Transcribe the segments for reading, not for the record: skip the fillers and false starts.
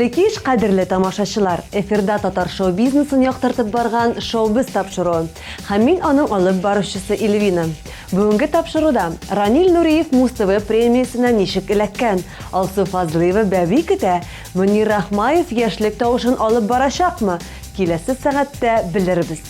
Хәерле кич, кадерле тамашачылар! Эфирда татар шоу-бизнесын яктыртып барган Шоу-без тапшыруы. Һәм мин аның алып баручысы Эльвина. Бүгенге тапшыруда Ранил Нуриев Муз-ТВ премиясенә ничек эләккән, Алсу Фазлыева бәби көтә, Мөнир Рахмаев яшьлек тавышын алып барачакмы? Киләсе сәгатьтә белербез.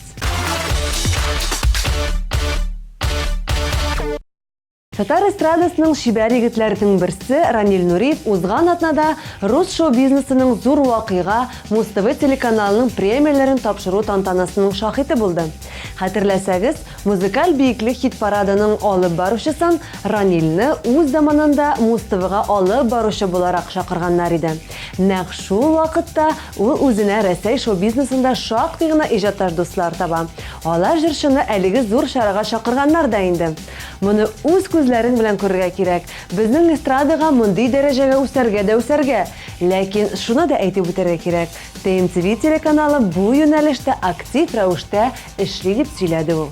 Татар эстрадасының чибәр егетләренең берсе Ранил Нуриев узган атнада рус шоу-бизнесының зур вакыйга, Муз-ТВ телеканалының премияләрен тапшыру тантанасының шаһиты булды. Хәтерләсәгез, музыкаль биеклек хит-парадының алып баручысын Ранилне үз заманында Муз-ТВга алып баручы буларак чакырганнар иде. Нәкъ шул вакытта ул үзенә Рәсәй шоу-бизнесында шактый гына иҗатташ дуслар таба. Алар җырчыны әлеге зур чарага чакырганнар да инде. Моны үз күзләрең белән күрергә кирәк. Безнең эстрадага мондый дәрәҗәгә үсәргә дә үсәргә. Ләкин шуны да әйтеп үтәргә кирәк, ТМТV телеканалы бу юнәлештә актив рәвештә эшли, дип сөйләде ул.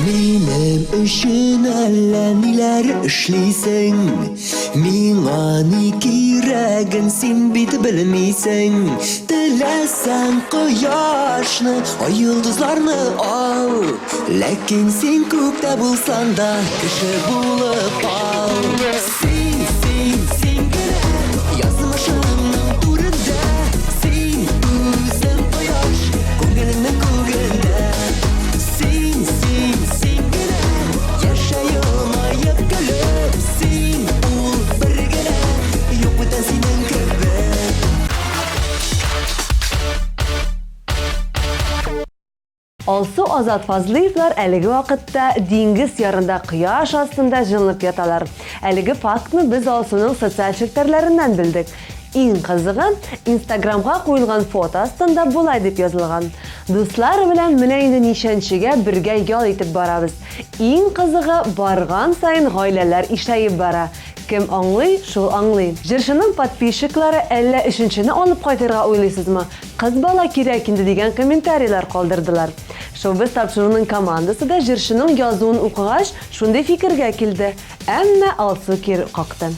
Минем өчен әллә ниләр эшлисең, Миңа ни кирәген син бит белмисең. Теләсәң кояшны, ай йолдызларны ал, Ләкин син күктә булсаң да, кеше булып кал. Син, син, син генә язмышымның түрендә, Син үзең кояш, күңелемнең күгендә. Син, син, син генә яшә елмаеп көлеп, Син ул бер генә, юк бүтән синең кебек. Алсу Азат Фазлыевлар әлеге вакытта диңгез ярында кояш астында җылынып яталар. Әлеге фактны без Алсуның социаль челтәрләреннән белдек. Иң кызыгы, Инстаграмга куелган фото астында болай дип язылган, Дуслар белән менә инде ничәнчегә бергә ял итеп барабыз. Иң кызыгы, барган саен гаиләләр ишәеп бара. Кем аңлый, шул аңлый. Җырчының подписчиклары әллә өченчене алып кайтырга уйлыйсызмы? Кыз бала кирәк инде дигән комментарийлар калдырдылар. Шоу-без тапшыруның командасы да җырчының язуын укыгач, шундый фикергә килде. Әмма Алсу кире какты.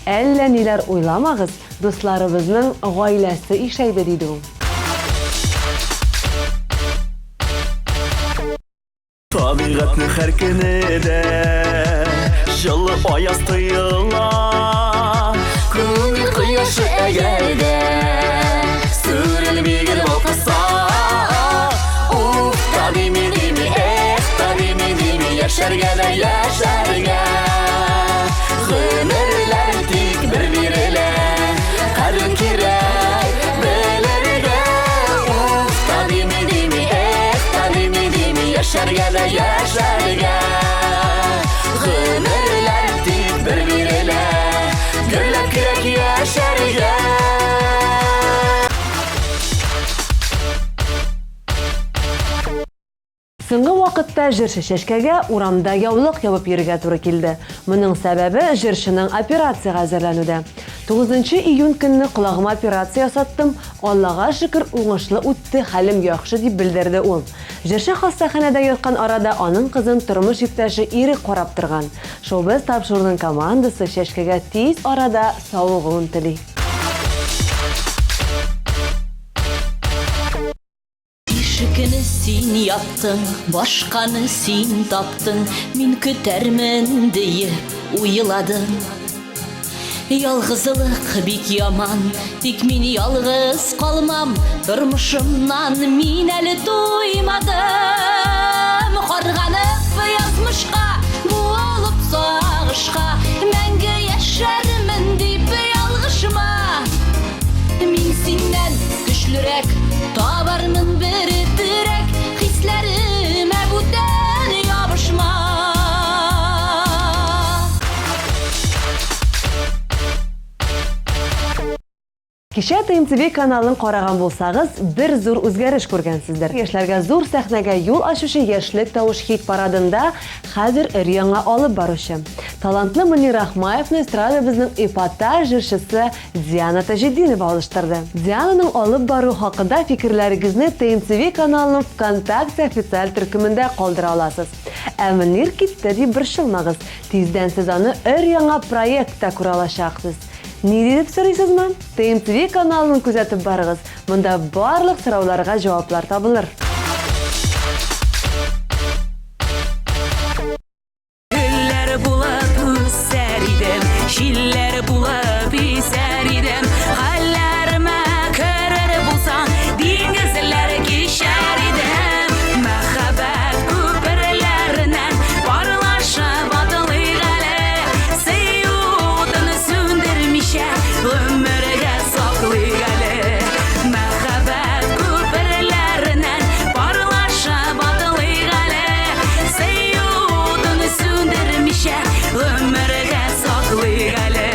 Әллә ниләр уйламагыз, дусларыбызның гаиләсе ишәйде, диде ул. Табигатьнең һәр көне дә җылы аяз тоела. Күңел кояшы әгәр дә сүрелми гел балкыса. Уф, та дими дими, эх, та дими дими, яшәргә дә яшәргә. Гомерләр тик бер бирелә, кадерен кирәк белергә. Уф, та дими дими, эх, та дими дими, яшәргә дә яшәргә. Гомерләр тик бер бирелә, гөрләп кирәк яшәргә. Соңгы вакытта җырчы Чәчкәгә урамда яулык ябып йөрергә туры килде. Моның сәбәбе, җырчының операциягә әзерләнүдә. Тугызынчы июнь көнне колагыма операция ясаттым, Аллага шөкер, уңышлы үтте, хәлем яхшы, дип белдерде ул. Җырчы хастаханәдә яткан арада аның кызын тормыш иптәше Ирек карап торган. Шоу-без тапшыруның командасы Чәчкәгә тиз арада савыгуын тели. Ишекне син яптың, башканы син таптың, мин көтәрмен диеп уйладым. Ялгызлык бик яман, тик мин ялгыз калмам, тормышымнан мин әле туймадым. Карганып язмышка, буылып сагышка, мәңге яшәрмен дип ялгышма. Мин синнән көчлерәк, табармын бер терәк, хисләремә бүтән ябышма. Кичә ТМТВ каналын караган булсагыз, бер зур үзгәреш күргәнсездер. Яшьләргә зур сәхнәгә юл ачучы Яшьлек тавыш хит-парадында хәзер өр-яңа алып баручы, талантлы Мөнир Рахмаевны эстрадабызның эпатаж җырчысы Диана Таҗетдинова алыштырды. Диананың алып баруы хакында фикерләрегезне ТМТВ каналының ВКонтакте официаль төркемендә калдыра аласыз. Ә Мөнир китте дип борчылмагыз, тиздән сез аны өр-яңа проектта күрә алачаксыз. Ни дип сорыйсызмы? ТМТВ каналын күзәтеп барыгыз, монда барлык сорауларга җаваплар табылыр. Гөлләр булып үсәр идем, җилләр булып исәр идем. Хәлләремә керер булсаң, диңгезләр кичәр идем. Мәхәббәт күперләреннән парлашып атлыйк әле. Сөю утын сүндермичә, гомергә саклыйк әле. Мәхәббәт күперләреннән парлашып атлыйк әле. Сөю утын сүндермичә, гомергә саклыйк әле.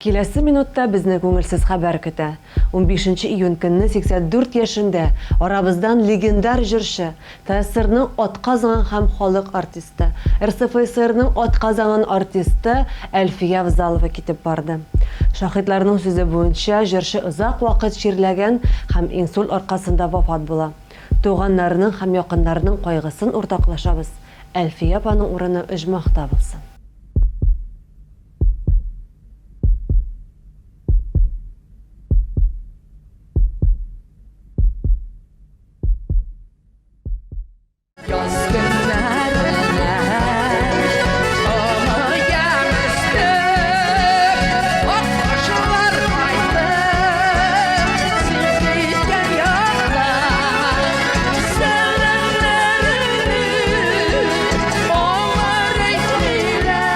Киләсе минутта безне күңелсез хәбәр көтә. Унбишенче июнь көнне 84 яшендә арабыздан легендар җырчы, ТАССРның атказанган һәм халык артисты, РСФСРның атказанган артисты Әлфия Авзалова китеп барды. Шаһитларның сүзе буенча, җырчы озак вакыт чирләгән һәм инсульт аркасында вафат була. Туганнарының һәм якыннарының кайгысын уртаклашабыз. Әлфия апаның урыны оҗмахта булсын. Яз көннәренә олы ямь өстәп, ак кошлар кайтып, син киткән яклар, сәламнәреңне алар әйтмиләр.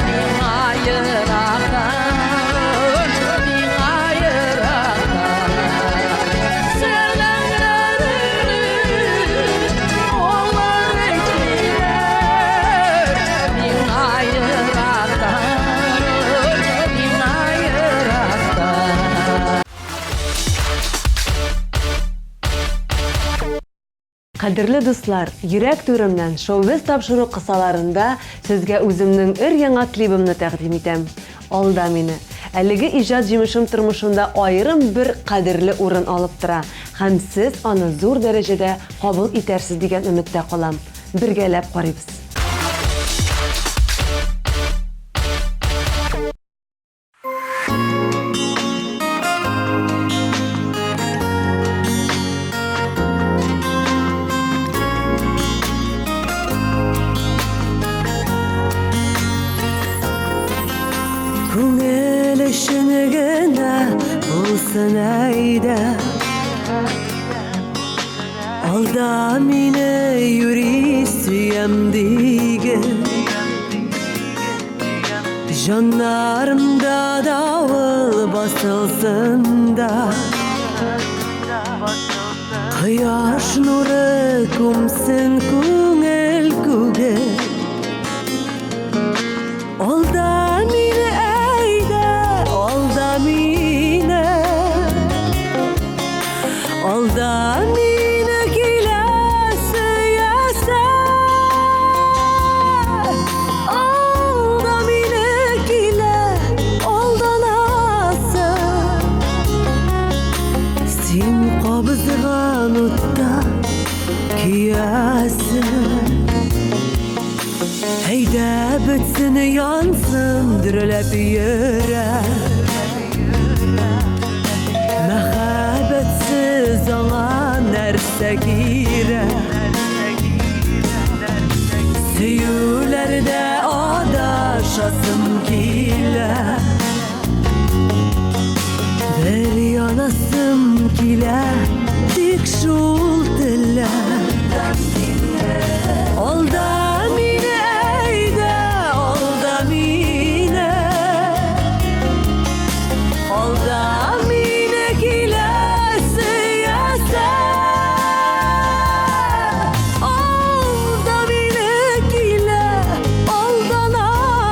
Миңа ерактан, миңа ерактан, сәламнәреңне алар әйтмиләр. Миңа ерактан, миңа ерактан. Кадерле дуслар, йөрәк түремнән Шоу-биз тапшыру кысаларында сезгә үземнең өр-яңа клибымны тәкъдим итәм. Алда мине. Әлеге иҗат җимешем тормышымда аерым бер кадерле урын алып тора һәм сез аны зур дәрәҗәдә кабул итәрсез дигән өметтә калам. Бергәләп карыйбыз. Күңел өчен генә булсын әйдә. Алда мине юри сөям диген. Җаннарымда давыл басылсын да. Кояш нуры күмсен күңел күге. Алда мине әйдә, алда мине. Алда мине килә сөясә. Алда мине килә алданасы. Син кабызган утта көясең. Әйдә бетсен янсын дөрләп йөрәк. Мәхәббәтсез аңа нәрсә кирәк? Сөюләрдә адашасым килә. Бер янасым килә, тик шул теләк. Алда мине әйдә, алда мине. Алда мине килә сөясә. Алда мине килә алданасы.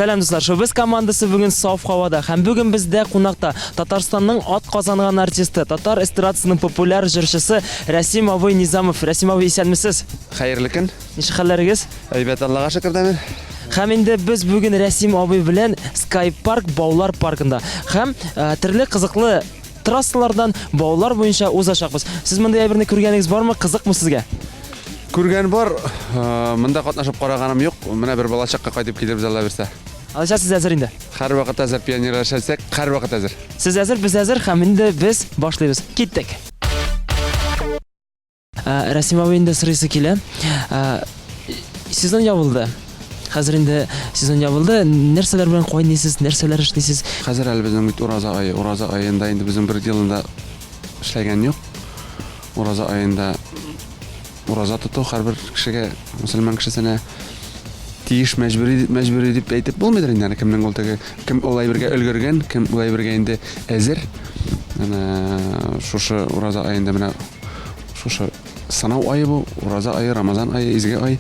Сәлам, дуслар! Шоу-біз командасы бүген саф һавада һәм бүген бездә кунакта Татарстанның ат казанган артисты, татар эстрадасының популяр җырчысы Рәсим абый Низамов. Рәсим абый, исәнмесез? Хәерле көн. Ничек хәлләрегез? Әйбәт, Аллага шөкер, Дамир. Һәм инде без бүген Рәсим абый белән Sky Park баулар паркында һәм э, төрле кызыклы трассалардан баулар буенча узачакбыз. Сез мондый әйберне күргәнегез бармы? Кызыкмы сезгә? Күргән бар, э, монда катнашып караганым юк. Менә бер балачакка кайтып килербез, Алла бирсә. Алайса сез әзер инде. Һәрвакыт әзер, пионерлар эшләсәк, һәрвакыт әзер. Сез әзер, без әзер һәм инде без башлыйбыз. Киттек. Ә, Рәсим абый инде сорыйсы килә. Ә, сезон ябылды. Хәзер инде сезон ябылды. Нәрсәләр белән кайныйсыз, нәрсәләр эшлисез? Хәзер әле безнең бит ураза ае. Ураза аенда инде безнең бер елында эшләгән юк. Ураза аенда ураза тоту һәрбер кешегә, мөселман кешесенә тиеш, мәҗбүри, мәҗбүри дип әйтеп булмыйдыр инде аны кемнең ул теге, кем ул әйбергә өлгергән, кем ул әйбергә инде әзер. Менә шушы ураза аенда менә шушы сынау ае бу, ураза ае, Рамазан ае, изге ай.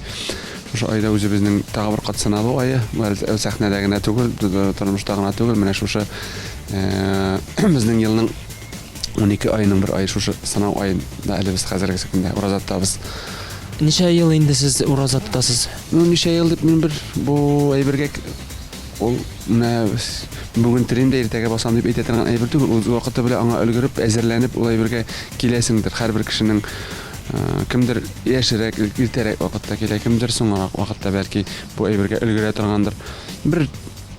Шушы айда үзебезнең тагы бер кат сыналу ае. Бу сәхнәдә генә түгел, тормышта гына түгел, менә шушы безнең елның 12 аеның бер ае шушы сынау аенда әле без хәзерге көндә ураза тотабыз. Ничә ел инде сез ураза тотасыз? Ну, ничә ел дип мин бер бу әйбергә ул менә бүген телим дә иртәгә басам дип әйтә торган әйбер түгел. Ул вакыты белән аңа өлгереп, әзерләнеп ул әйбергә киләсеңдер. Һәрбер кешенең э, кемдер яшьрәк, иртәрәк вакытта килә, кемдер соңрак вакытта бәлки бу әйбергә өлгерә торгандыр. Бер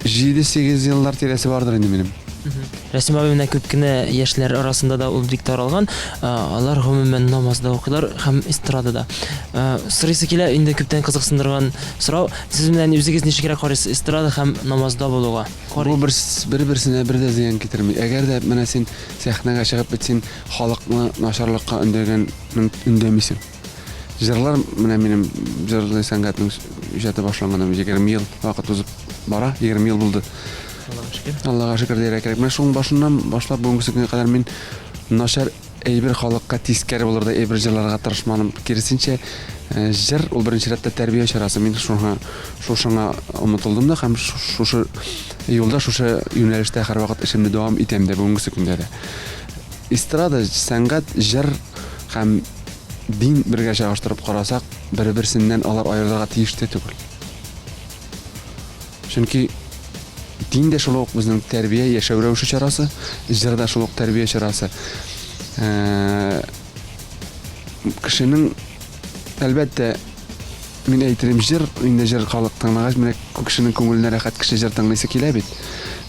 7-8 еллар тирәсе бардыр инде минем. Рәсим абый менә күп кенә яшьләр арасында да ул бик таралган. Алар гомумән намаз да укыйлар һәм эстрадада. Сорыйсы килә, инде күптән кызыксындырган сорау. Сез менә үзегез ничегрәк карыйсыз эстрада һәм намазда булуга? Бу бер бер-берсенә бер дә зыян китерми. Әгәр дә менә син сәхнәгә чыгып бит син халыкны начарлыкка өндәгән өндәмисең. Җырлар менә минем җырлы сәнгатьнең иҗаты башланганнан 20 ел вакыт узып бара, 20 ел булды. Аллага шөкер. Аллага шөкер дияргә кирәк. Менә шуның башыннан башлап бүгенге көнгә кадәр мин начар әйбер халыкка тискәре булырдай әйбер җырларга тырышмадым. Киресенчә, э, җыр ул беренче рәттә тәрбия чарасы. Мин шуңа шушыңа омтылдым да һәм шушы юлда, шушы юнәлештә һәрвакыт эшемне дәвам итәм дә бүгенге көндә дә. Эстрада, сәнгать, җыр һәм дин бергә чагыштырып карасак, бер-берсеннән алар аерылырга тиеш тә түгел. Чөнки дин дә шул ук безнең тәрбия, яшәү рәвеше чарасы, җыр да шул ук тәрбия чарасы. Э, кешенең әлбәттә мин әйтерем җыр, инде җыр халык тыңлагач, менә кешенең күңеленә рәхәт кеше җыр тыңлыйсы килә бит.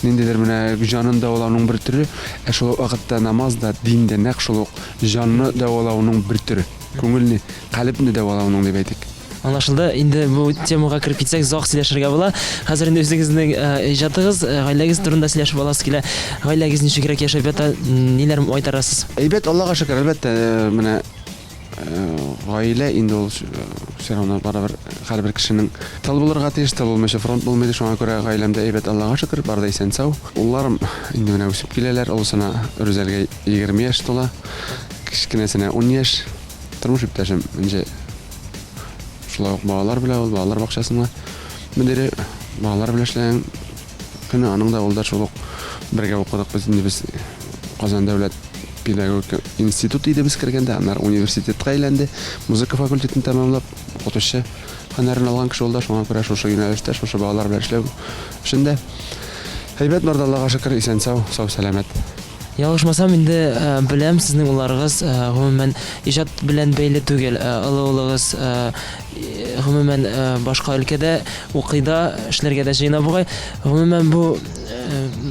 Ниндидер менә җанын дәвалауның бер төре, ә шул ук вакытта намаз да, дин дә нәкъ шул ук җанны дәвалауның бер төре. Күңелне, калебне дәвалауның дип әйтик. Аңлашылды. Инде бу темага кереп китсәк, озак сөйләшергә була. Хәзер инде үзегезнең э, иҗатыгыз, э, гаиләгез турында сөйләшеп аласы килә. Гаиләгез ничегрәк яшәп ята, ниләр айтарасыз? Әйбәт, Аллага шөкер, әлбәттә, э, менә гаилә инде ул все равно барыбер һәрбер кешенең тыл булырга тиеш, тыл булмыйча фронт булмый, шуңа күрә гаиләмдә әйбәт, Аллага шөкер, бар да исән-сау. Улларым инде менә үсеп киләләр, олысына Рүзәлгә 20 яшь тула, кечкенәсенә 10 яшь. Тормыш иптәшем Энҗе шулай ук балалар белән ул балалар бакчасында мөдире, балалар белән эшләгән көне аның да ул да шул ук бергә укыдык без инде без Казан дәүләт педагогика институты иде без кергәндә, аннары университетка әйләнде. Музыка факультетын тәмамлап, укытучы һөнәрен алган кеше ул да, шуңа күрә шушы юнәлештә, шушы балалар белән эшләү эшендә. Әйбәт бар да, Аллага шөкер, исән-сау, сау-сәламәт. Ялгышмасам, инде беләм, сезнең улларыгыз гомумән иҗат белән бәйле түгел. Олы улыгыз гомумән башка өлкәдә укый да, эшләргә дә җыена бугай. Гомумән бу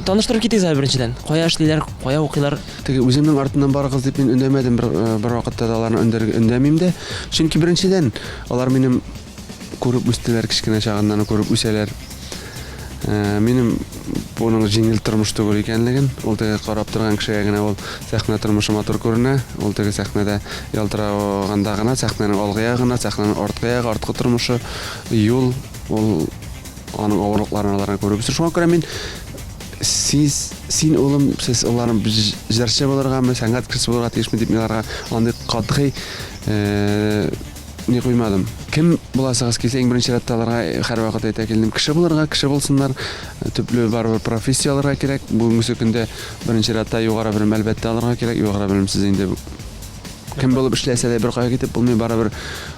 таныштырып китегез әле беренчедән. Кая эшлиләр, кая укыйлар? Теге үземнең артыннан барыгыз дип мин өндәмәдем, бер, бер вакытта да аларны өндәмим дә. Чөнки беренчедән, алар минем күреп үстеләр, кечкенә чагыннан күреп үсәләр. Э, минем буның җиңел тормыш түгел икәнлеген, ул теге карап торган кешегә генә ул сәхнә тормышы матур күренә, ул теге сәхнәдә ялтыраганда гына, сәхнәнең алгы ягы гына, сәхнәнең арткы ягы, арткы тормышы, юл, ул аның авырлыкларын аларны күреп үсә. Шуңа күрә мин сез, син улым, сез улларым җырчы булыргамы, сәнгать кешесе булырга тиешме дип мин аларга андый катгый э, ни куймадым. Кем буласыгыз килсә, иң беренче рәттә аларга һәрвакыт әйтә килдем, кеше булырга, кеше булсыннар, төпле барыбер профессия алырга кирәк. Бүгенгесе көндә беренче рәттә югары белем әлбәттә алырга кирәк. Югары белемсез инде кем булып эшләсә дә беркая китеп булмый, барыбер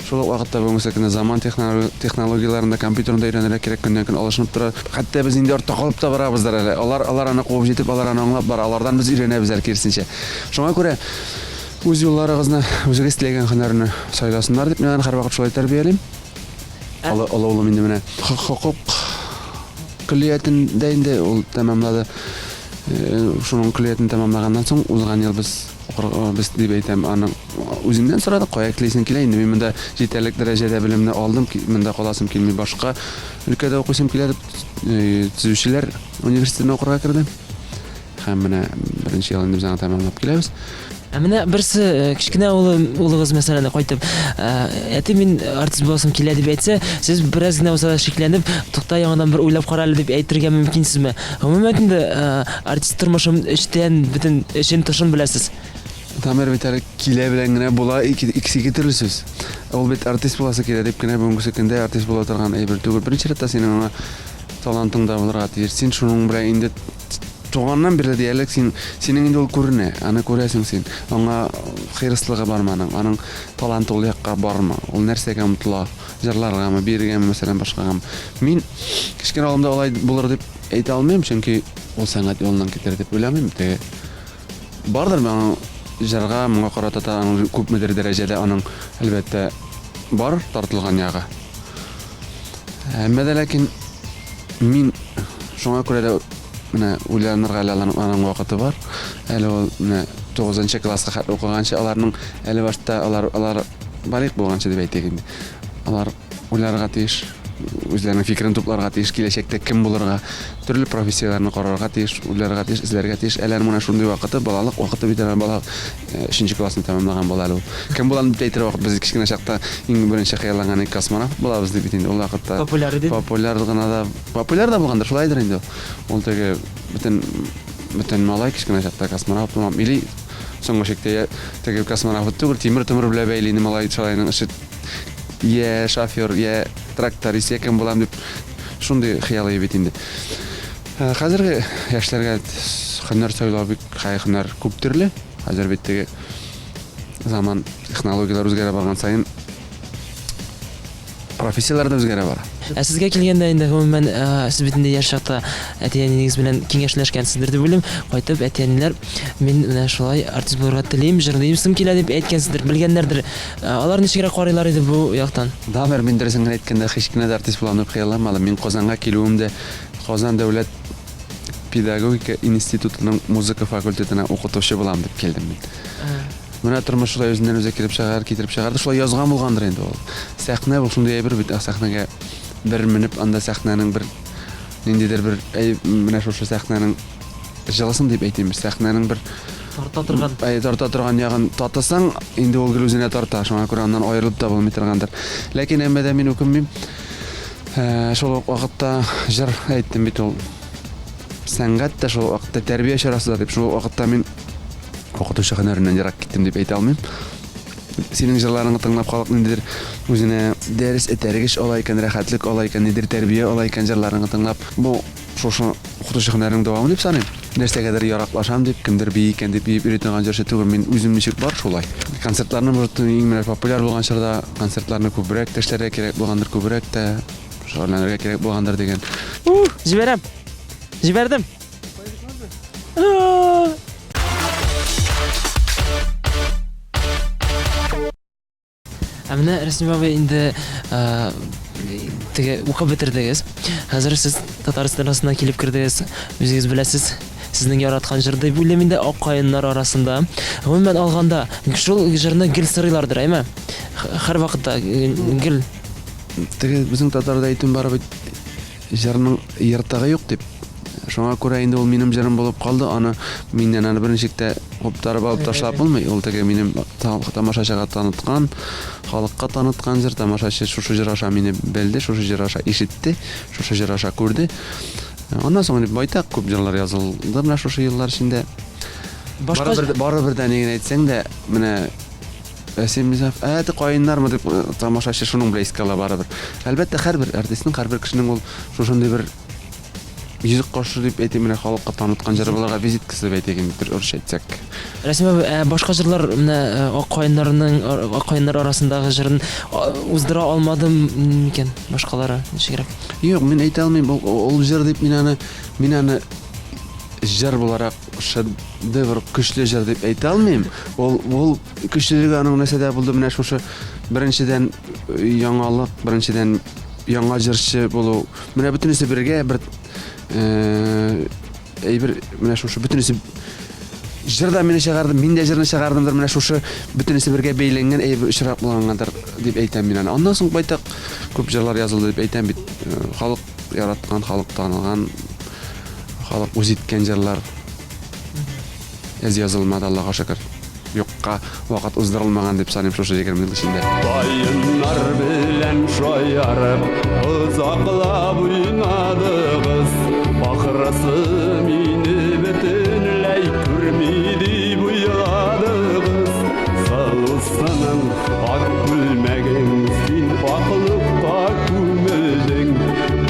шул ук вакытта бүгенге көндә заман технологияләрен дә, компьютерын да өйрәнергә кирәк, көннән-көн алышынып тора. Хәтта без инде артта калып та барабыздыр әле. Алар, алар аны куып җитеп, алар аны аңлап бара, алардан без өйрәнәбез әле киресенчә. Шуңа күрә үз юлларыгызны, үзегез теләгән һөнәрне сайласыннар дип мин аларны һәрвакыт шулай тәрбиялим. Олы, олы улым инде менә хокук көллиятендә инде ул тәмамлады. Шуның көллиятен тәмамлаганнан соң узган ел без без дип әйтәм, аның үзеннән сорадык, кая телисең килә, инде мин монда җитәрлек дәрәҗәдә белемне алдым, монда каласым килми, башка өлкәдә укыйсым килә дип, төзүчеләр университетына укырга керде. Һәм менә беренче ел инде без аны тәмамлап киләбез. Ә менә берсе э, кечкенә улы, улыгыз мәсәлән кайтып, э, әти мин артист буласым килә дип әйтсә, сез бераз генә булса да шикләнеп, тукта яңадан бер уйлап кара әле дип әйтергә мөмкинсезме? Гомумән инде э, артист тормышын эчтән, бөтен эчен тышын беләсез. Дамир бит әле килә белән генә була, ике, икесе ике төрле сүз. Ул бит артист буласы килә дип кенә бүгенгесе көндә артист була торган әйбер түгел. Беренче рәттә синең аңа талантың да булырга тиеш. Син шуның белән инде туганнан бирле диярлек син синең инде ул күренә, аны күрәсең син. Аңа хирыслыгы бармы аның, аның таланты ул якка бармы, ул нәрсәгә омтыла, җырларгамы, биергәме, мәсәлән, башкагамы. Мин кечкенә улымда алай булыр дип әйтә алмыйм, чөнки ул сәнгать юлыннан китәр дип уйламыйм. Теге бардыр аның җырга, моңа карата та аның күпмедер дәрәҗәдә аның, әлбәттә, бар тартылган ягы. Әмма дә ләкин мин шуңа күрә дә менә уйланырга әле аларның, аның вакыты бар. Әле ул менә 9 класска хәтле укыганчы аларның әле башта алар алар балигъ булганчы дип әйтик инде. Алар уйларга тиеш, үзләренең фикерен тупларга тиеш, киләчәктә кем булырга, төрле профессияләрне карарга тиеш, уйларга тиеш, эзләргә тиеш. Әле аның менә шундый вакыты, балалык вакыты бит әле бала Өченче классны тәмамлаган бала әле ул. Кем булам дип әйтер вакыт, без кечкенә чакта иң беренче хыялланган идек космонавт булабыз дип бит инде. Ул вакытта Популяр иде. Популяр гына да, популяр да булгандыр, шулайдыр инде ул. Ул теге бөтен бөтен малай кечкенә чакта космонавт булам. Или соңгы чиктә я теге космонавт түгел, тимер-томыр белән бәйле инде малай шалайның эше. Я шофер, я тракторист, я кем булам дип шундый хыялый бит инде. Хәзерге яшьләргә һөнәр сайлау бик хәй һөнәр күп төрле. Хәзер бит теге заман технологияләр үзгәрә барган саен профессияләр дә үзгәрә бара. Ә сезгә килгәндә инде гомумән, сез бит инде яшь чакта әти-әниегез белән киңәшләшкәнсездер дип уйлыйм. Кайтып әти-әниләр, мин менә шулай артист булырга телим, җырлыйсым килә дип әйткәнсездер, белгәннәрдер. Алар ничегрәк карыйлар иде бу яктан? Дамир, мин дөресен генә әйткәндә, һич кенә дә артист булам дип хыялланмадым. Мин Казанга килүем дә Казан дәүләт педагогика институтының музыка факультетына укытучы булам дип килдем мин. Менә тормыш шулай үзеннән үзе килеп чыгар, китереп чыгарды. Шулай язган булгандыр инде ул. Сәхнә ул шундый әйбер бит, сәхнәгә бер менеп, анда сәхнәнең бер ниндидер бер әй, менә шушы сәхнәнең җылысын дип әйтим, сәхнәнең бер тарта торган, әй, тарта торган ягын татысаң, инде ул гел үзенә тарта. Шуңа күрә аннан аерылып та булмый торгандыр. Ләкин әмма дә мин үкенмим. Шул ук вакытта җыр әйттем бит ул. Сәнгать тә шул вакытта тәрбия чарасы да дип, шул ук вакытта мин укытучы һөнәреннән ерак киттем дип әйтә алмыйм. Синең җырларыңны тыңлап халык ниндидер үзенә дәрес, этәргеч ала икән, рәхәтлек ала икән, ниндидер тәрбия ала икән җырларыңны тыңлап. Бу шушы укытучы һөнәренең дәвамы дип саныйм. Нәрсәгәдер яраклашам дип, кемдер бии икән дип биеп йөри торган җырчы түгел. Мин үзем ничек бар, шулай. Концертларны, может, иң менә популяр булган чорда концертларны күбрәк тә эшләргә кирәк булгандыр, күбрәк тә шөгыльләнергә кирәк булгандыр дигән. Җибәрәм. Җибәрдем. Ә менә Рәсим абый инде теге укып бетердегез. Хәзер сез татар эстрадасына килеп кердегез. Үзегез беләсез, сезнең яраткан җыр дип уйлыйм инде Ак каеннар арасында. Гомумән алганда, шул җырны гел сырыйлардыр, әйме? Һәрвакытта гел. Теге безнең татарда әйтем бар бит, җырның ертыгы юк дип. Шуңа күрә инде ул минем җырым булып калды, аны миннән аны берничек тә куптарып алып ташлап булмый. Ул теге минем тамашачыга таныткан, халыкка таныткан җыр, тамашачы шушы җыр аша мине белде, шушы җыр аша ишетте, шушы җыр аша күрде. Аннан соң инде байтак күп җырлар язылды менә шушы еллар эчендә. Башка барыбер, барыбер дә ни генә әйтсәң дә, менә Рәсим Низамов, ә, те каеннармы дип тамашачы шуның белән искә ала барыбер. Әлбәттә, һәрбер артистның, һәрбер кешенең ул шушындый бер йөзек кашы дип әйтим, менә халыкка таныткан җыры булырга визиткасы дип әйтик инде, бер урысча әйтсәк. Рәсим абый, ә башка җырлар менә Ак каеннарның Ак каеннар арасындагы җырын уздыра алмадым микән? Башкалары ничегрәк? Юк, мин әйтә алмыйм, ул, ул җыр дип мин аны мин аны җыр буларак шедевр, көчле җыр дип әйтә алмыйм. Ул ул көчлелеге аның нәрсәдә булды? Менә шушы беренчедән яңалык, беренчедән яңа җырчы булу. Менә бөтенесе бергә бер әйбер менә шушы бөтенесе җыр да мине чыгарды, мин дә җырны чыгардымдыр, менә шушы бөтенесе бергә бәйләнгән әйбер очрак булгангадыр дип әйтәм мин аны. Аннан соң байтак күп җырлар язылды дип әйтәм бит. Халык яраткан, халык таныган, халык үз иткән җырлар әз язылмады, Аллага шөкер. Юкка вакыт уздырылмаган дип саныйм шушы 20 ел эчендә. Каеннар белән шаярып, озаклап уйнадыгыз. Ахрысы мине бөтенләй күрми дип уйладыгыз. Сылусының ак күлмәгең син аклыкка күмелдең.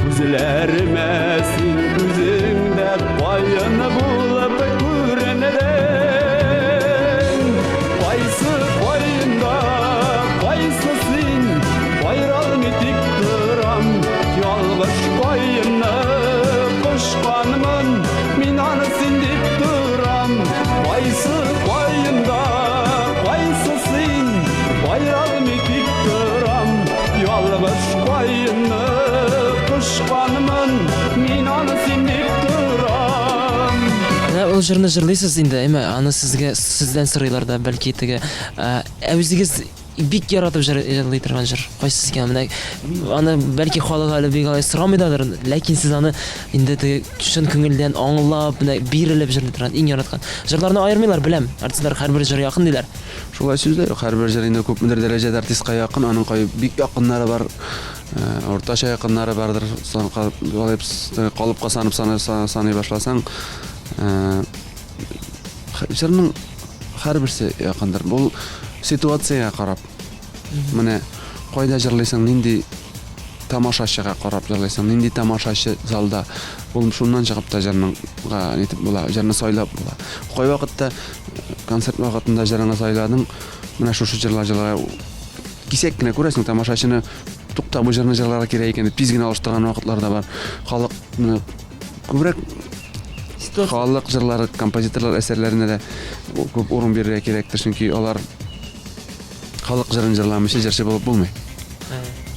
Күзләремә син үзең дә каен булып күрендең. Кайсы каенда, кайсы син, аералмый тик торам. Ялгыш каенны кочканмын, мин аны син дип торам. Кайсы каенда, кайсы син, аералмый тик торам. Ялгыш каенны кочканмын, мин аны син дип торам. Менә ул җырны җырлыйсыз инде, әмма аны сезгә сездән сорыйлар да, бәлки теге, ә үзегез бик яратып җыр җырлый торган җыр кайсысы икән? Менә аны бәлки халык әле бик алай сорамыйдадыр, ләкин сез аны инде теге чын күңелдән аңлап, менә бирелеп җырлый торган иң яраткан. Җырларны аермыйлар, беләм. Артистлар һәрбер җыр якын диләр. Шулай сүз дә юк, һәрбер җыр инде күпмедер дәрәҗәдә артистка якын, аның кай бик якыннары бар, уртача якыннары бардыр, алай калыпка санып саный башласаң, җырның һәрберсе якындыр. Бу ситуациягә карап. Менә кайда җырлыйсың, нинди тамашачыга карап җырлыйсың, нинди тамашачы залда. Ул шуннан чыгып та җырныңга нитеп була, җырны сайлап була. Кайвакытта концерт вакытында җырыңны сайладың, менә шушы җырлар җырларга кисәк кенә күрәсең тамашачыны, тукта, бу җырны җырларга кирәк икән дип тиз генә алыштырган вакытлар да бар. Халык күбрәк халык җырлары, композиторлар әсәрләренә дә күп урын бирергә кирәктер, чөнки алар халык җырын җырламыйча җырчы булып булмый.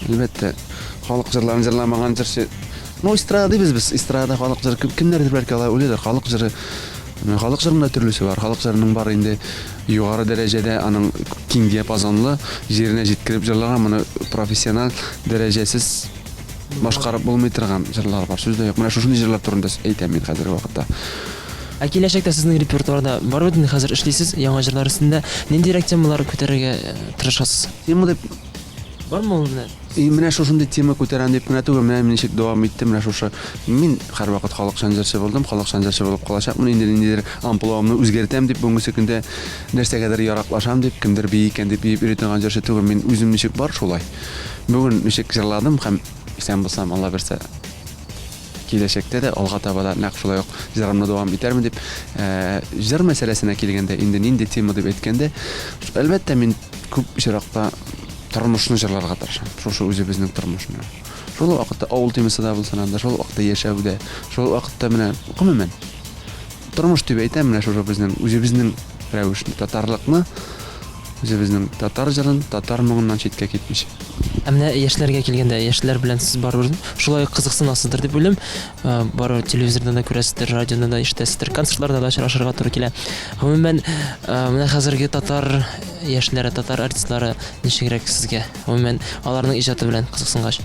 Әлбәттә, халык җырларын җырламаган җырчы. Ну, эстрада дибез без, эстрада халык җыры кемнәрдер бәлки алай уйлыйдыр. Халык җыры халык җырының да төрлесе бар. Халык җырының бар инде югары дәрәҗәдә аның киң диапазонлы җиренә җиткереп җырларга моны профессиональ дәрәҗәсез башкарып булмый торган җырлар бар. Сүз дә юк. Менә шушындый җырлар турында әйтәм мин хәзерге вакытта. Ә киләчәктә сезнең репертуарда бар бит инде хәзер эшлисез яңа җырлар өстендә. Ниндирәк темалар күтәрергә э, тырышасыз? Тема дип Бармы ул менә? И менә шушындый тема күтәрәм дип кенә түгел, менә мин ничек дәвам иттем, менә шушы. Мин һәрвакыт халыкчан җырчы булдым, халыкчан җырчы булып калачакмын. Инде ниндидер амплуамны үзгәртәм дип бүгенге көндә нәрсәгәдер яраклашам дип, кемдер бии икән дип биеп йөри торган җырчы түгел. Мин үзем ничек бар, шулай. Бүген ничек җырладым һәм исән булсам, Алла бирсә, киләчәктә дә, алга таба да нәкъ шулай ук җырымны дәвам итәрмен дип. Э, җыр мәсьәләсенә килгәндә, инде нинди тема дип әйткәндә, әлбәттә, мин күп очракта тормышны җырларга тырышам. Шушы үзебезнең тормышны. Шул вакытта авыл темасы да булсын анда, шул вакытта яшәү дә, шул вакытта менә гомумән тормыш дип әйтәм, менә шушы безнең үзебезнең рәвешне, татарлыкны Үзебезнең татар җырын, татар моңыннан читкә китмичә. Ә менә яшьләргә килгәндә, яшьләр белән сез барыбер шулай ук кызыксынасыздыр дип уйлыйм. Э, барыбер телевизордан да күрәсездер, радиодан да ишетәсездер, концертларда да очрашырга туры килә. Гомумән, э, менә хәзерге татар яшьләре, татар артистлары ничегрәк сезгә? Гомумән, аларның иҗаты белән кызыксынгач.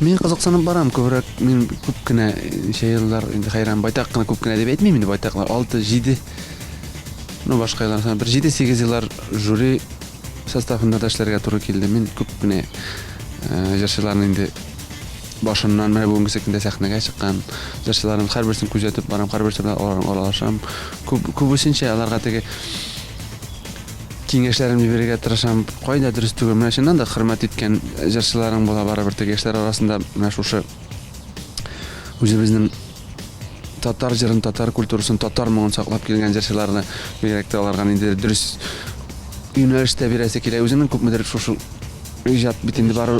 Мин кызыксынып барам, күбрәк мин күп кенә ничә еллар инде хәйран байтак кына күп кенә дип әйтмим инде, байтак 6, 7 Ну, башка еллар бер 7-8 еллар жюри составында да эшләргә туры килде. Мин күп кенә э, җырчыларны инде башыннан менә бүгенге көндә сәхнәгә чыккан җырчыларның һәрберсен күзәтеп барам, һәрберсе белән аларның аралашам. Күп күбесенчә аларга теге Киңәшләремне бирергә тырышам. Кайда дөрес түгел. Менә чыннан да хөрмәт иткән җырчыларың була барыбер теге яшьләр арасында менә шушы үзебезнең татар җырын, татар культурасын, татар моңын саклап килгән җырчыларны бигрәк тә аларга ниндидер дөрес юнәлеш тә бирәсе килә. Үзеңнең күпмедер шушы иҗат бит инде бары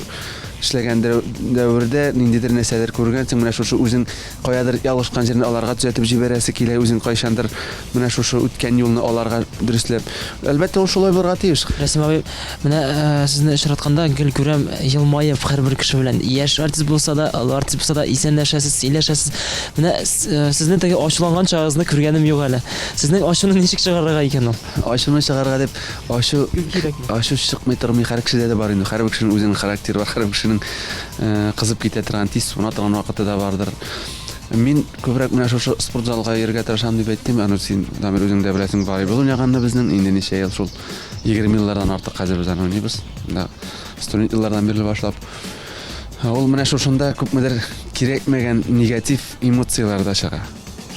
эшләгән дәвердә ниндидер нәрсәләр күргәнсең, менә шушы үзең каядыр ялгышкан җирне аларга төзәтеп җибәрәсе килә, үзең кайчандыр менә шушы үткән юлны аларга дөресләп. Әлбәттә, ул шулай булырга тиеш. Рәсим абый, менә сезне очратканда гел күрәм, елмаеп һәрбер кеше белән, яшь артист булса да, олы артист булса да, исәнләшәсез, сөйләшәсез. Менә сезне теге ачуланган чагыгызны күргәнем юк әле. Сезнең ачуны ничек чыгарырга икән ул? Ачуны чыгарырга дип, Ачу, ачу чыкмый тормый, һәр кешедә дә бар инде. Һәрбер кешенең үзенең характеры бар, һәрбер кешенең э, кызып китә торган, тиз суына торган вакыты да бардыр. Мин күбрәк менә шушы спорт залга йөрергә тырышам дип әйттем. Аны син, Дамир, үзең дә беләсең, волейбол уйнаганны безнең инде ничә ел шул 20 еллардан артык хәзер без аны уйныйбыз. Да, студент еллардан бирле башлап. Ул менә шушында күпмедер кирәкмәгән негатив эмоцияләр дә чыга.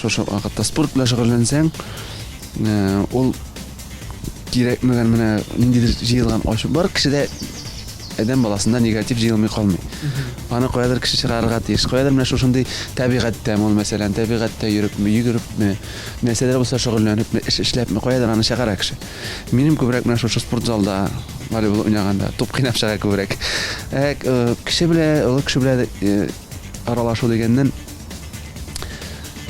Шушы вакытта спорт белән шөгыльләнсәң, э, ул кирәкмәгән менә ниндидер җыелган ачу бар кешедә адәм баласында негатив җыелмый калмый. Аны каядыр кеше чыгарырга тиеш. Каядыр менә шушындый табигатьтә, ул мәсәлән, табигатьтә йөрепме, йөгерепме, нәрсәдер булса шөгыльләнепме, эш эшләпме, каядыр аны чыгара кеше. Минем күбрәк менә шушы спортзалда волейбол уйнаганда туп кыйнап чыга күбрәк. Ә э, кеше белән, олы кеше белән э, аралашу дигәннән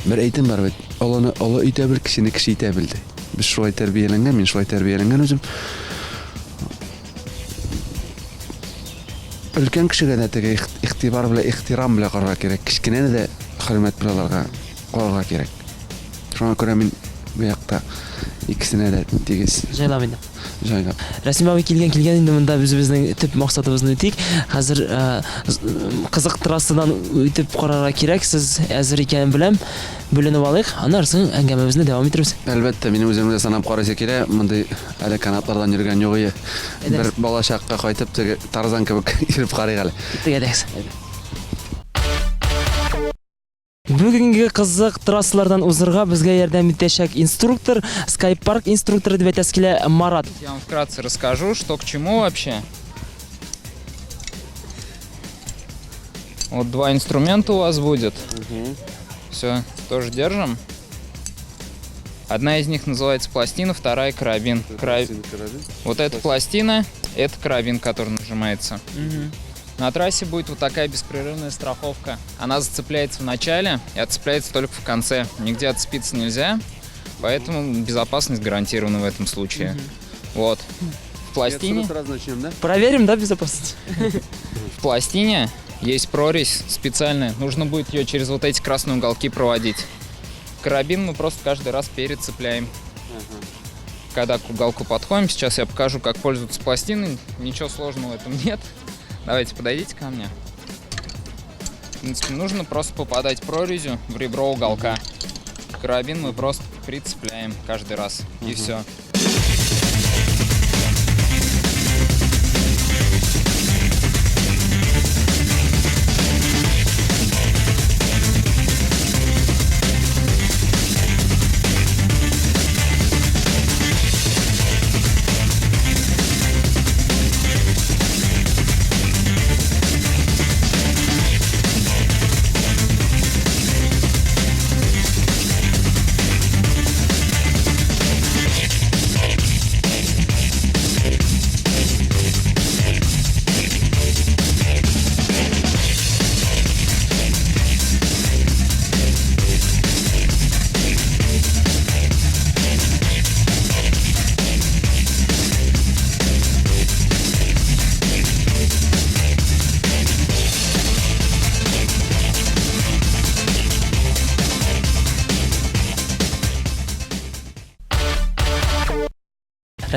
бер әйтем бар бит. Олыны олы итә бел, кечене кеше итә бел ди. Без шулай тәрбияләнгән, мин шулай тәрбияләнгән үзем. Өлкән кешегә дә теге игътибар белән, ихтирам белән карарга кирәк. Кечкенәне дә хөрмәт белән аларга карарга кирәк. Шуңа күрә мин бу якта икесенә дә тигез. Җайлап инде. Җайлап. Рәсим абый килгән килгән инде монда без үзебезнең төп максатыбызны үтик. Хәзер э, кызык трассадан үтеп карарга кирәк. Сез әзер икәнен беләм. Бүленеп алыйк, аннары соң әңгәмәбезне дәвам итербез. Әлбәттә, минем үземне дә санап карыйсы килә. Мондый әле канатлардан йөргән юк ие. Бер балачакка кайтып, теге Тарзан кебек йөреп карыйк әле. Киттек әйдәгез. Бүгенге кызык трассалардан узырга безгә ярдәм итәчәк инструктор, Sky Park инструкторы дип әйтәсе килә, Марат. Я вам вкратце расскажу, что к чему вообще. Вот два инструмента у вас будет. Угу. Все, тоже держим. Одна из них называется пластина, вторая карабин. Кра... Вот эта пластина, это карабин, который нажимается. Угу. На трассе будет вот такая беспрерывная страховка. Она зацепляется в начале и отцепляется только в конце. Нигде отцепиться нельзя, поэтому безопасность гарантирована в этом случае. Угу. Вот. В пластине... Сразу начнем, да? Проверим, да, безопасность? В пластине есть прорезь специальная. Нужно будет ее через вот эти красные уголки проводить. Карабин мы просто каждый раз перецепляем. Ага. Когда к уголку подходим, сейчас я покажу, как пользоваться пластиной. Ничего сложного в этом нет. Давайте подойдите ко мне. В принципе, нужно просто попадать прорезью в ребро уголка. Карабин мы просто прицепляем каждый раз. И все.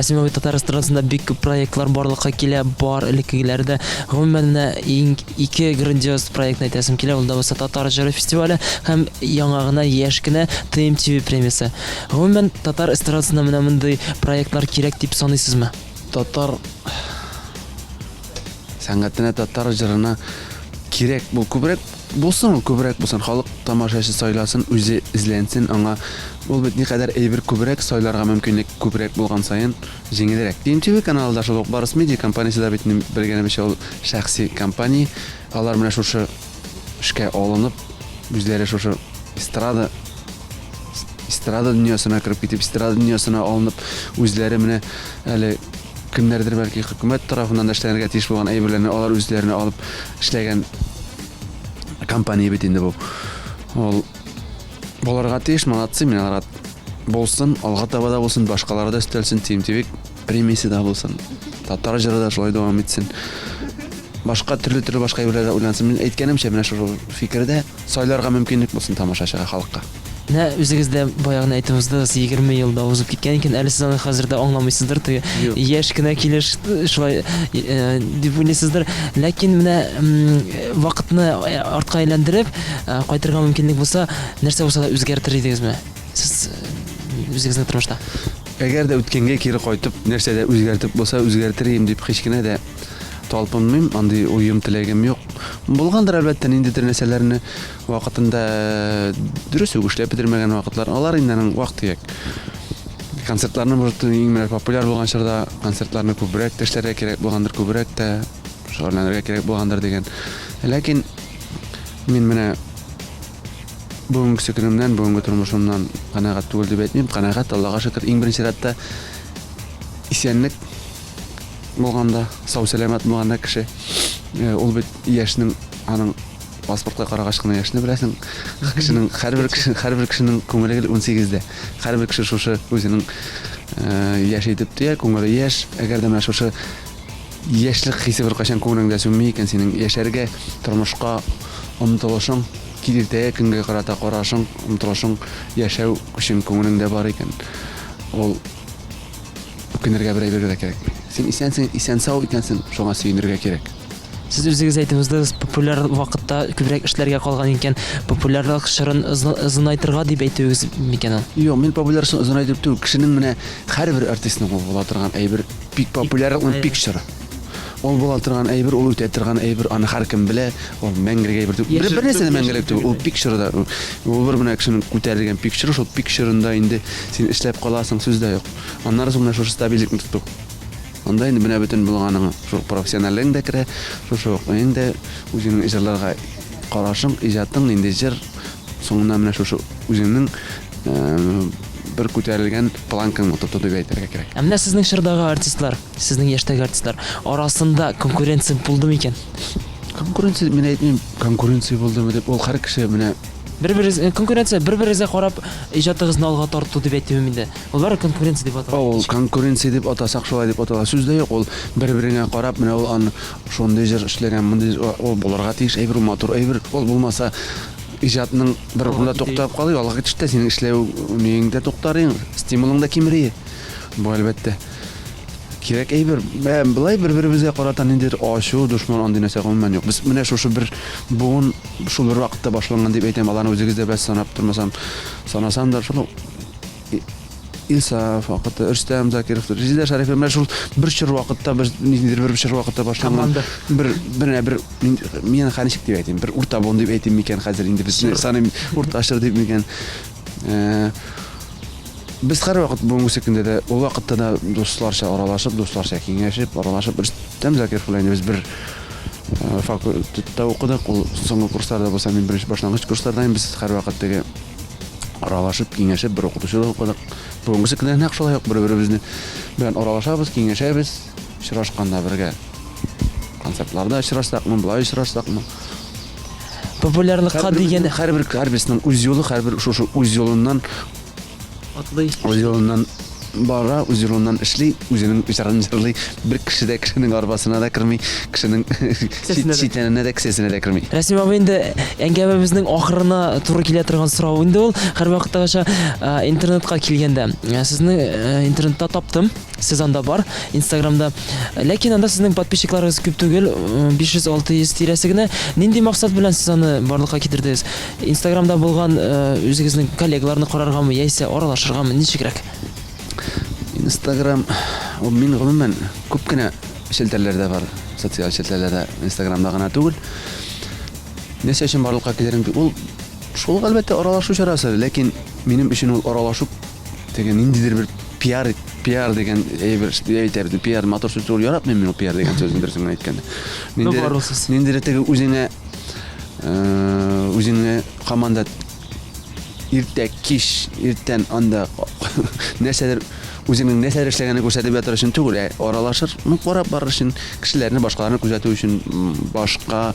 Рәсми абый татар эстрадасында бик күп проектлар барлыкка килә, бар элеккегеләре дә. Гомумән, менә иң ике грандиоз проектны әйтәсем килә, ул да булса Татар җыры фестивале һәм яңа гына яшь кенә ТМТV премиясе. Гомумән, татар эстрадасында менә мондый проектлар кирәк дип саныйсызмы? Татар сәнгатенә, татар җырына кирәк бу күбрәк. Булсын ул, күбрәк булсын, халык тамашачы сайласын, үзе эзләнсен, аңа ул бит никадәр әйбер күбрәк сайларга мөмкинлек күбрәк булган саен җиңелрәк. TMTV каналы да шул ук Барс Медиа компаниясе дә бит инде белгәнебезчә ул шәхси компания. Алар менә шушы эшкә алынып, үзләре шушы эстрада эстрада дөньясына кереп китеп, эстрада дөньясына алынып, үзләре менә әле кемнәрдер бәлки хөкүмәт тарафыннан да эшләнергә тиеш булган әйберләрне алар үзләренә алып эшләгән компания бит инде бу. Ул булырга тиеш, молодцы, мин аларга булсын, алга таба да булсын, башкалары да өстәлсен, TMTV премиясе дә булсын. Татар җыры да шулай дәвам итсен. Башка төрле-төрле башка әйберләр дә уйлансын. Мин әйткәнемчә, менә шушы фикердә сайларга мөмкинлек булсын тамашачыга, халыкка. Менә үзегез дә баягы әйтеп уздыгыз, 20 ел да узып киткән икән, әле сез аны хәзер дә аңламыйсыздыр, теге яшь кенә килеш шулай э, дип уйлыйсыздыр. Ләкин менә вакытны э, артка әйләндереп, э, кайтырга мөмкинлек булса, нәрсә булса да үзгәртер идегезме? Сез үзегезнең тормышта. Әгәр дә үткәнгә кире кайтып, нәрсә дә үзгәртеп булса, үзгәртер идем дип һич кенә дә талпынмыйм, андый уем, теләгем юк. Булгандыр, әлбәттә, ниндидер нәрсәләрне Вакытында дөрес үк эшләп бетермәгән вакытлар, алар инде аның вак-төяк. Концертларны, может, иң менә популяр булган чорда концертларны күбрәк тә эшләргә кирәк булгандыр, күбрәк тә шөгыльләнергә кирәк булгандыр дигән. Ләкин мин менә бүгенгесе көнемнән, бүгенге тормышымнан канәгать түгел дип әйтмим. Канәгать, Аллага шөкер, иң беренче чиратта исәнлек булганда, сау-сәламәт булганда кеше, э, ул бит яшьнең аның Паспортка карагач кына яшьне беләсең. Кешенең һәрбер кеше һәрбер кешенең күңеле гел 18-дә. Һәрбер кеше шушы үзенең э, яшь итеп тоя, күңеле яшь. Әгәр дә менә шушы яшьлек хисе беркайчан күңелеңдә сүнми икән, синең яшәргә, тормышка омтылышың, иртәгә көнгә карата карашың, омтылышың, яшәү көчең күңелеңдә бар икән, ул үкенергә бер әйбергә дә кирәкми. Син исәнсең, исән-сау икәнсең, шуңа сөенергә кирәк. Сез үзегез әйтеп уздыгыз, популяр вакытта күбрәк эшләргә калган икән. Популярлык чорын озынайтырга дип әйтүегез микән ул? Юк, мин популяр чорын озынайтып түгел. Кешенең менә һәрбер артистның ул була торган әйбер, пик популярлыкның пик чоры. Ул була торган әйбер, ул үтә торган әйбер, аны һәркем белә, ул мәңгелек әйбер түгел. Бер, бер нәрсә дә мәңгелек түгел, ул пик чоры да. Ул бер менә кешенең күтәрелгән пик чоры, шул пик чорында инде син эшләп каласың, сүз дә юк. Аннары соң менә шушы стабильлекне тоту. Анда инде менә бөтен булганың, шул профессиональлегең дә керә, шушы ук нең дә, үзеңнең җырларга карашың, иҗатың, нинди җыр, соңыннан менә шушы үзеңнең бер күтәрелгән планкаңны тоту дип әйтергә кирәк. Ә менә сезнең чордагы артистлар, сезнең яшьтәге артистлар арасында конкуренция булды микән? Конкуренция, мин әйтмим, конкуренция булдымы дип, ул һәр кеше менә Бер-берегез конкуренция, бер-берегезгә карап иҗатыгызны алга тарту дип әйтүем инде. Ул бары конкуренция дип атала. Ул конкуренция дип атасак, шулай дип атала. Сүз дә юк, ул бер-береңә карап, менә ул аны шундый җыр эшләгән, мондый ул булырга тиеш әйбер, ул матур әйбер. Ул булмаса, иҗатның бер урында туктап калый, алга китеш тә синең эшләү ниең дә туктар, стимулың да кимери. Бу әлбәттә кирәк әйбер. Ә болай бер-беребезгә карата ниндидер ачу, дошман андый нәрсә гомумән юк. Без менә шушы бер буын шул бер вакытта башланган дип әйтәм. Аларны үзегез дә беләсез, санап тормасам, санасам да шул Илсаф вакыты, Рөстәм Закиров, Резеда Шәрифова менә шул бер чор вакытта без ниндидер бер чор вакытта башланган бер бер бер мин хәзер ничек дип әйтим, бер урта буын дип әйтим микән хәзер инде без саныйм урта чор дип микән. Э, без һәрвакыт бүгенге көндә дә, ул вакытта да дусларча аралашып, дусларча киңәшеп, аралашып, Рөстәм Закиров белән инде без бер э, факультетта укыдык. Ул соңгы курсларда булса, мин беренче башлангыч курсларда без һәрвакыт теге аралашып, киңәшеп, бер укытучыда укыдык. Бүгенге көндә нәкъ шулай ук бер-беребезне белән аралашабыз, киңәшәбез, очрашканда бергә концертларда очрашсакмы, болай очрашсакмы. Популярлыкка дигән һәрбер һәрберсенең үз юлы, һәрбер шушы үз юлыннан атлый. Үз юлыннан бара, үз юлыннан эшли, үзенең җырын җырлый. Бер кеше дә кешенең арбасына да керми, кешенең читәненә дә, кесәсенә дә керми. Рәсим абый, инде әңгәмәбезнең ахырына туры килә торган сорау инде ул. Һәрвакыттагыча интернетка килгәндә, сезне интернетта таптым. Сез анда бар, Инстаграмда. Ләкин анда сезнең подписчикларыгыз күп түгел, 500-600 тирәсе генә. Нинди максат белән сез аны барлыкка китердегез? Инстаграмда булган үзегезнең коллегаларны караргамы, яисә аралашыргамы, ничегрәк? Инстаграм, ул мин гомумән күп кенә челтәрләрдә бар, социаль челтәрләрдә, Инстаграмда гына түгел. Нәрсә өчен барлыкка килерен ул шул әлбәттә аралашу чарасы, ләкин минем өчен ул аралашу теге ниндидер бер пиар пиар дигән әйбер әйтәбез. Пиар матур сүз түгел, яратмыйм мин ул пиар дигән сүзне дөресен генә әйткәндә. Ниндидер, ниндидер теге үзеңә үзеңне команда иртә кич иртән анда нәрсәдер үзеңнең нәрсәдер эшләгәнен күрсәтеп ятыр өчен түгел, ә аралашыр, ну, карап барыр өчен, кешеләрне, башкаларны күзәтү өчен, башка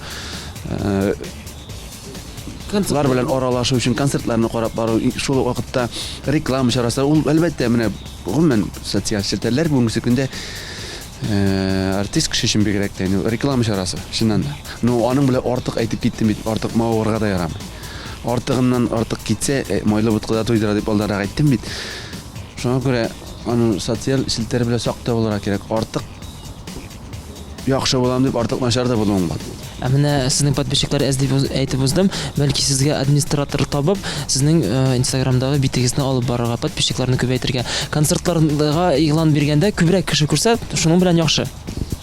лар белән аралашу өчен концертларны карап бару, шул ук вакытта реклама чарасы, ул әлбәттә менә гомумән социаль челтәрләр бүгенге көндә артист кеше өчен бигрәк тә инде реклама чарасы, чыннан да. Ну, аның белән артык әйтеп киттем бит, артык мавыгырга да ярамый. Артыгыннан артык китсә, майлы ботка да туйдыра дип алдарак әйттем бит. Шуңа күрә аның социаль челтәр белән сак та булырга кирәк. Артык яхшы булам дип артык начар да булуың бар. Ә менә сезнең подписчиклар әз дип әйтеп уздым. Бәлки сезгә администратор табып, сезнең Инстаграмдагы битегезне алып барырга, подписчикларны күбәйтергә. Концертларга игълан биргәндә күбрәк кеше күрсә, шуның белән яхшы.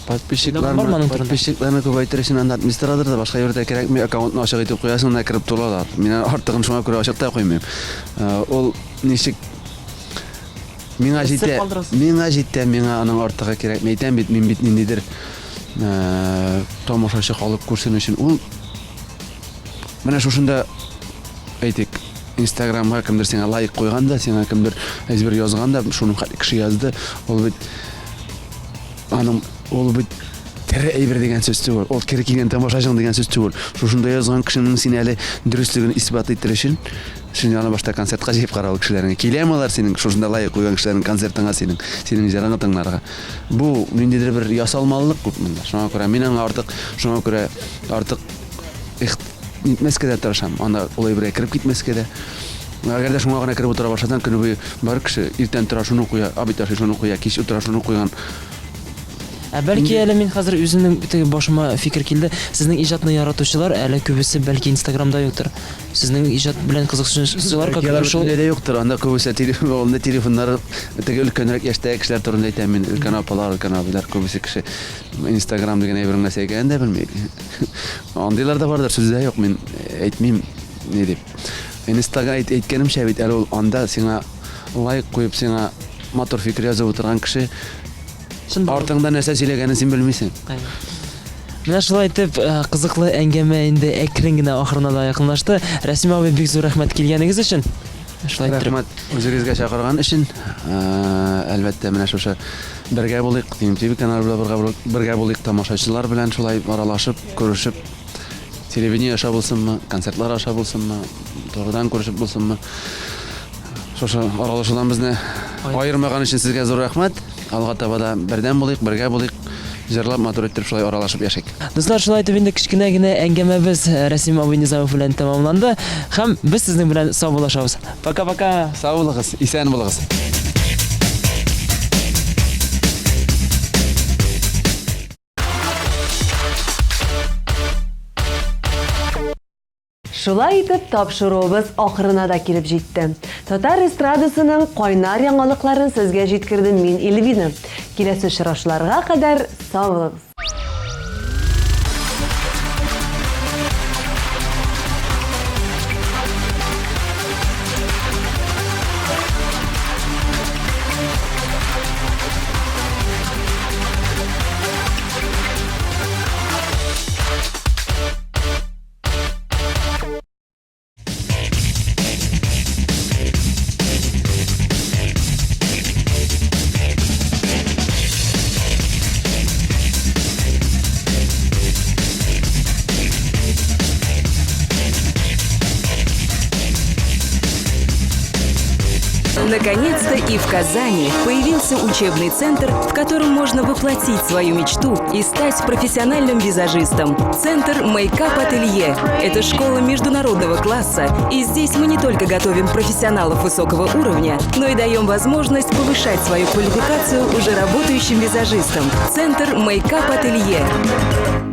Подписчикларны, подписчикларны күбәйтер өчен анда администратор да башка йөртә кирәкми, аккаунтны ачык итеп куясың да кереп тулалар. Мин артыгын шуңа күрә ачык та куймыйм. Ул ничек Миңа җитә, миңа җитә, миңа аның артыгы кирәкми. Әйтәм бит, мин бит ниндидер тамашачы халык күрсен өчен. Ул менә шушында әйтик, Инстаграмга кемдер сиңа лайк куйган да, сиңа кемдер әзбер язган да, шуның хәтле кеше язды. Ул бит аның ул бит тере әйбер дигән сүз түгел. Ул кире килгән тамашачың дигән сүз түгел. Шушында язган кешенең син әле дөреслеген исбат итер өчен Син аны башта концертка җыеп кара ул кешеләрне. Киләме алар синең шушында лайк куйган кешеләрнең концертыңа синең, синең җырыңны тыңларга. Бу ниндидер бер ясалмалылык күп монда. Шуңа күрә мин аңа артык, шуңа күрә артык нитмәскә дә тырышам. Анда ул әйбергә кереп китмәскә дә. Әгәр дә шуңа гына кереп утыра башласаң, көне буе бар кеше иртән тора шуны куя, обед ашый шуны куя, кич утыра шуны куйган. Ә бәлки әле мин хәзер үземнең теге башыма фикер килде. Сезнең иҗатны яратучылар әле күбесе бәлки Инстаграмда юктыр. Сезнең иҗат белән кызыксынучылар как Алар шул дә юктыр. Анда күбесе телефонда телефоннары теге өлкәнрәк яшьтәге кешеләр турында әйтәм мин. Өлкән апалар, өлкән абыйлар күбесе кеше Инстаграм дигән әйбернең нәрсә икәнен дә белми. Андыйлар да бардыр, сүз дә юк, мин әйтмим ни дип. Инстага әйткәнемчә бит әле ул анда сиңа лайк куеп, сиңа матур фикер язып утырган кеше Артыңда нәрсә сөйләгәнен син белмисең. Менә шулай итеп, э, кызыклы әңгәмә инде әкрен генә ахырына да якынлашты. Рәсим абый, бик зур рәхмәт килгәнегез өчен. Шулай итеп. Рәхмәт үзегезгә чакырган өчен. Э, әлбәттә, менә шушы бергә булыйк, Тим ТВ каналы белән бергә булыйк, тамашачылар белән шулай аралашып, күрешеп, телевидение аша булсынмы, концертлар аша булсынмы, турыдан күрешеп булсынмы. Шушы аралашудан безне аермаган өчен сезгә зур рәхмәт. Алга таба да бердәм булыйк, бергә булыйк, җырлап, матур иттереп шулай аралашып яшик. Дуслар, шулай итеп инде кечкенә генә әңгәмәбез э, Рәсим абый Низамов белән тәмамланды. Һәм без сезнең белән саубуллашабыз. Пока-пока. Сау булыгыз, исән булыгыз. Шулай итеп, тапшыруыбыз ахырына да килеп җитте. Татар эстрадасының кайнар яңалыкларын сезгә җиткердем мин, Эльвина. Киләсе очрашуларга кадәр сау булыгыз! Наконец-то и в Казани появился учебный центр, в котором можно воплотить свою мечту и стать профессиональным визажистом. Центр Мейкап Ателье – это школа международного класса, и здесь мы не только готовим профессионалов высокого уровня, но и даем возможность повышать свою квалификацию уже работающим визажистам. Центр Мейкап Ателье.